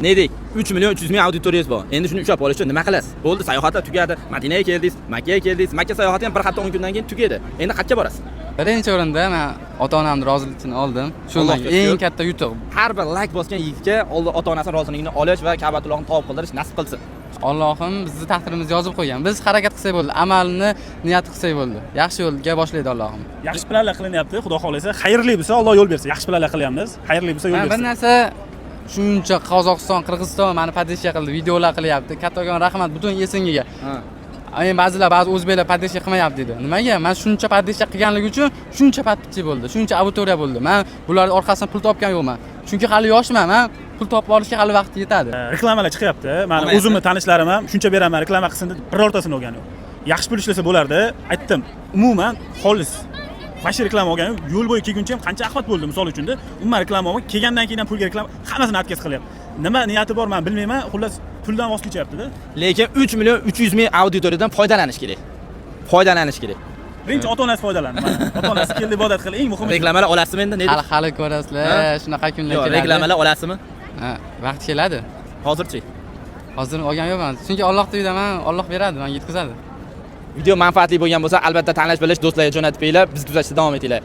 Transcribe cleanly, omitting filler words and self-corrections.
Ne dedik? 3 million 300 ming auditoriyangiz bor. Endi shuni ushlab olish uchun nima qilasiz? Bo'ldi, sayohatlar tugadi. Madinaga keldingiz, Makkaga keldingiz. Makka sayohati ham bir hafta 10 kundan keyin tugaydi. Endi qayerga borasiz? Birinchi o'rinda man ota onamni roziligini oldim. Shu Allohga menga eng shukur. Katta yutuq. Har bir layk bosgan yigitga Alloh ota-onasini roziligini olish va Ka'batullohni tavof qildirish nasib qilsin. Allohim bizni taqdirimizni yozib qo'ygan. Biz harakat qilsak bo'ldi, amalni niyat qilsak bo'ldi. Yaxshi yo'lga boshlaydi Allohim. Yaxshi planlar qilinyapti, xudo xohlasa. Xayrli bo'lsa, Alloh yo'l bersa. Yaxshi planlar qilyapmiz. Xayrli bo'lsa, yo'l Man bir bersin. Narsa, shuncha Qozog'iston, Qirg'iziston mani поддержка qildi, videolar qilyapti. Kattakon rahmat butun СНГ ga. Men ba'zilar, ba'zi o'zbeklar поддержка qilmayapti dedi. Nimaga? Man shuncha поддержка qilganligi uchun shuncha подписчик bo'ldi, shuncha auditoriya bo'ldi. Man bularni orqasidan pul topgan yo'qman. Chunki hali yoshman, man pul topib olishga hali vaqt yetadi. Reklamalar chiqyapti. Mani Olmayapti. O'zimni tanishlarim ham shuncha beraman, reklama qilsin deb, birortasini olgani yo'q. Yaxshi pul ishlasa bo'lardi. Aytdim, umuman xolis. Вообще reklama olgani yo'q. Yo'l bo'yi kelguncha ham qancha ahvat bo'ldi, misol uchunda. Umuman reklama olmay, kelgandan keyin ham pulga reklama hammasini отказ qilyapti. Nima niyati bor, men bilmayman. Xullas, puldan voz kechyapti-da. Lekin 3 million 300 ming auditoriyadan foydalanish kerak. Foydalanish kerak. Birinchi ota-onasi foydalandi. Mana, ota-onasi keldi, ibodat qildi. Eng muhimi. Reklamalar olasizmi endi? Ne? Hali hali ko'rasizlar, Ha? Shunaqa kunlar Yo'q, keladi. reklamalar olasizmi? Ha, vaqt keladi. Hozirchi? Hozir olgan yo'qman. Chunki Allohning uyidaman, Alloh beradi, menga yetkazadi. Video manfaatli bo'lgan bo'lsa, albatta tanlash bilish do'stlarga jo'natib beringlar. Biz kuzatishda davom etinglar.